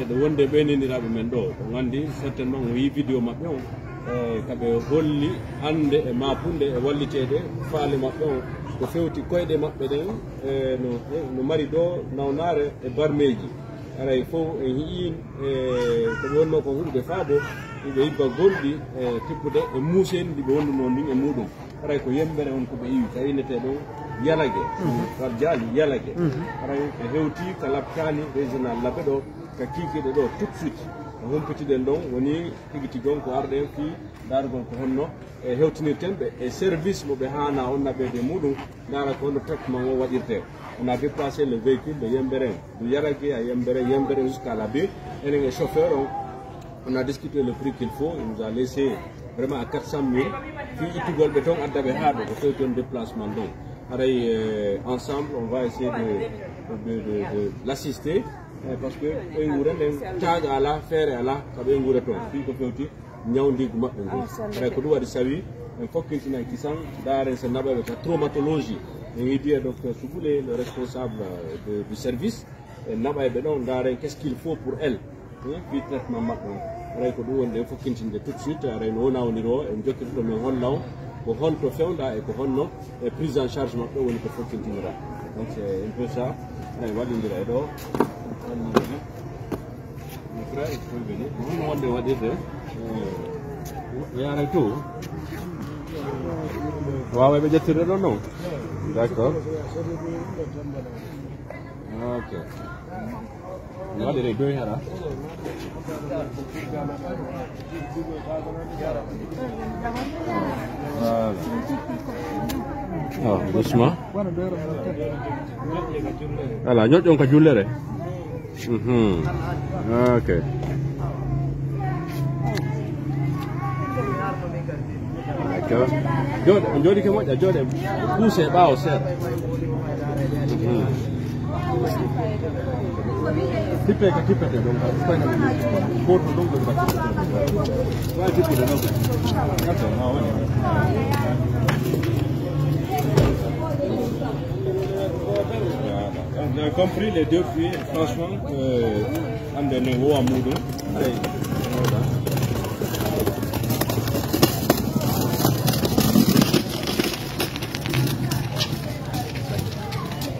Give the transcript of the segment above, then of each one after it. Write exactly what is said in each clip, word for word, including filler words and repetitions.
Wonde ɓee neeniraaɓe men ɗoo, on anndi certainement on yii vidéo maɓɓe on, e ka ɓe holli hannde e maapunde e walliteede faale maɓɓe on, ko fewti koyɗe maɓɓe ɗen, e no, no mari ɗoo nawnaare e barmeeji. Haray fow en yi'ii, e ko ɓe wonnoo kon huɗude faabo, hiɓe yibba golɗi, e tippude e muuseendi ndi ɓe wonnunoo ndin e muuɗum. Haray ko yembere on ko ɓe iwi, ka innetee ɗon Yalage. Kar jaali Yalage. Haray ɓe hewtii ka lapitaani régional Labe ɗoo, ka kiikiiɗe ɗoo, tout de suite. No humpitiɗen ɗon, woni tigi tigi on ko arɗen fii ndaarugol ko honno e hewtinirten ɓe e service mo ɓe haanaa on naɓeede e muuɗum, ndaara ko honno traitement on waɗirtee. On a déplacé le véhicule de Yembere, de Yalage à Yembere, Yembere jusqu'à Labe. Enen e chauffeur on, on a discuté le prix qu'il faut, il nous a laissé vraiment à quatre cent mille. Fii ittugol ɓe ton, adda ɓe haa ɗoo, ko fewti on déplacement ɗon. Haray, euh, ensemble, on va essayer de, de, de, de l'assister, euh, parce que ɓeynguure nden, taaga alaa, feere alaa, ka ɓeynguure ton. Fii ko fewti ñawndiigu maɓɓe ngun. Haray ko ɗum waɗi sawi en fokkintinay kisan, ndaaren si naɓay ɓe ka traumatologie. En iddii e docteur Souboulé, le responsable, euh, de, du service, en naɓay ɓe ɗon, ndaaren qu'est-ce qu'il faut pour elle, hein, fii traitement maɓɓe on. Haray ko ɗum woni ɗen fokkintinde tout de suite, haray no wona woniroo, en jokkirii to men holla on ko honto fewndaa e ko honno e prise en charge maɓɓe woni ko fokkintiniraa. Donc c'est un peu ça, haray wallindira e ɗoo. Mon frère, il faut venir. Ko honno wonde waɗirde? Eh, o yaara to. Waaway ɓe ƴettirde ɗon non? D'accord. Ok. No waɗiree doy hara? Voilà. Oh, doucement. Voilà, ñoƴƴon ka jullere. Mhm. Ok. D'accord. Jooɗe, on jooɗike moƴƴa, jooɗe. Puuse ɓaawo seeɗa. Mhm. Tippe ka tippete ɗon, ka koyna ɗum. Gooto ɗon ko ka tippete. Waawi tippude ɗon. Attends, ah, ouais. Vous avez compris les deux filles, franchement, euh, hande ne wowa muɗum.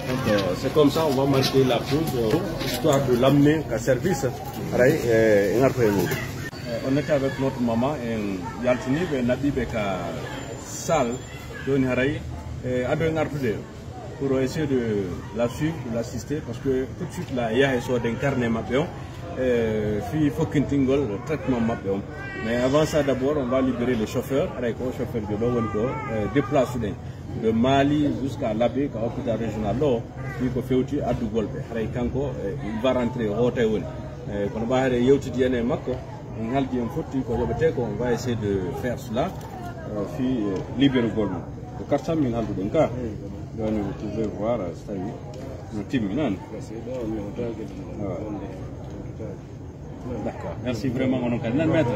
Donc, euh, c'est comme ça, on va marquer la pause, euh, histoire de l'amener à service. Haray, euh, en artoy muɗum. Euh, on était avec notre maman, en yaltiniɓe, naɓiɓe ka salle, joni haray, euh, ado en artude. Pour essayer de la suivre, de l'assister, parce que tout de suite là, il y a un sort d'incarné maɓɓe on, euh, fii fokkintingol traitement maɓɓe on. Mais avant ça, d'abord, on va libérer le chauffeur. Haray ko chauffeur jo ɗo woni ko, euh, déplace ɗen de Mali jusqu'à Labé, ka hôpital régional ɗo, fii ko fewti addugol ɓe. Haray kanko, euh, il va rentrer, hootay woni. Euh, kono ɓa haray yewtidi en e makko, en haldi en fotti ko yoɓetee ko, on va essayer de faire cela, euh, fii, euh, libérugol mo. Ko quatre cent mille halduɗen ka. Ɗon, vous pouvez voir, euh, so tawi no timmi, non? D'accord. Merci vraiment, onon kadi. Nan, maître.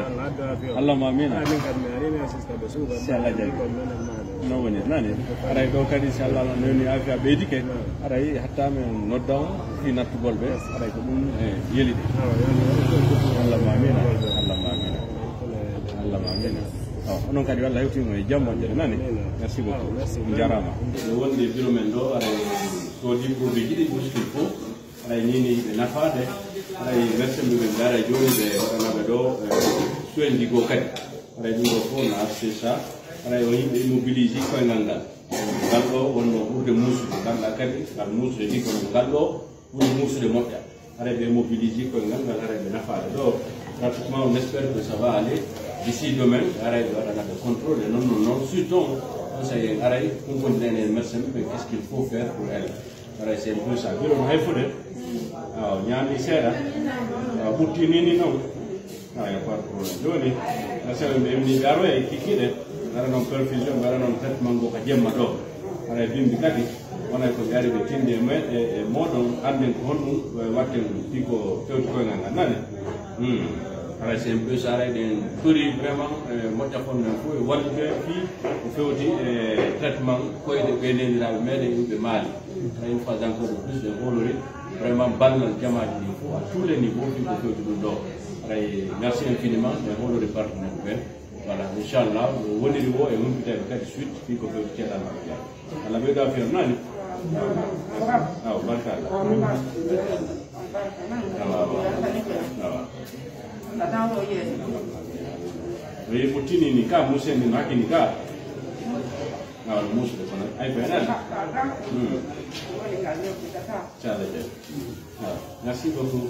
Allahumma amina. Si Allah jaɓi. No woni, nani? Haray ɗo kadi, si Allah no newni afiya ɓeydike, haray hatta men nodda on fii nattugol ɓe, haray ko ɗum, eh, yeli de. Allahumma amina. Allahumma amina. Allahumma amina. Oh, onon kadi, Allah hewtino e jam, moƴƴere nani. Merci beaucoup. On jaraama. No wonde bureau men ɗo, haray soodi produit ji ɗi muskil fof. Haray nii nii ɓe nafaade. Haray merci ɓe, ɓe ngara jooni ɓe waɗana ɓe ɗo, eh, soin ji goo kadi. Haray ɗum ɗo fof na artirta. Haray o yimɓe immobilisé koyngal ngal. Ngal ɗo wonno ɓurde muusude. Ngal ɗa kadi, ngal muusude ni kono ngal ɗo ɓuri muusude moƴƴa. Haray ɓe mobilisé koyngal ngal, haray ɓe nafaade ɗo. Pratiquement, on espère que ça va aller d'ici demain. Haray ɓe waɗana ɓe contrôle, non, non, non, surtout on, on, ça y est, haray, on continue, merci, mais qu'est-ce qu'il faut faire pour elle? Haray c'est un peu ça. Bureau no hay fude. Awa, ñaami seeɗa. Awa, ɓutti ni ni non. Awa, y a pas de problème. Jooni, na seeɗa ɓe emni ɓe aroya e kikiɗe. Mbaɗa non perfusion, mbaɗa non traitement ngo ka jemma ɗo. Haray bimbi kadi, wonay ko ɓe ari ɓe tindi e me-, e, e mooɗon, annden ko honɗum, e, watten ɗum. Fii ko fewti koyngal ngal, nani? Hmm. Haray c'est un peu ça, haray ɗen tori vraiment, e, moƴƴa fon men fof, e wallude fii ko fewti, e, traitement koyɗe ɓe neeniraaɓe meɗen yimɓe Maali. Une fois encore de plus, ɓe hoolori, Vraiment, ballal jamaaji ɗin fof, à tous les niveaux, fii ko fewti ɗum ɗoo. Haray, merci infiniment, mais hoɗori partenaire ɓen. Voilà, inchallah, no woniri wo e humpitayɓe kadi suite, fii ko fewti cellal maɓɓe ngal. Allah ɓeyda fewnaani. Awa, barka Allah. Awa, awa. Awa. No yeɓɓutini ni ka, musen ni no hakkini ka. Awa, no musude kono. Ay, fewnaani. Hmm. Inchallah, Diallo. Awa, merci beaucoup.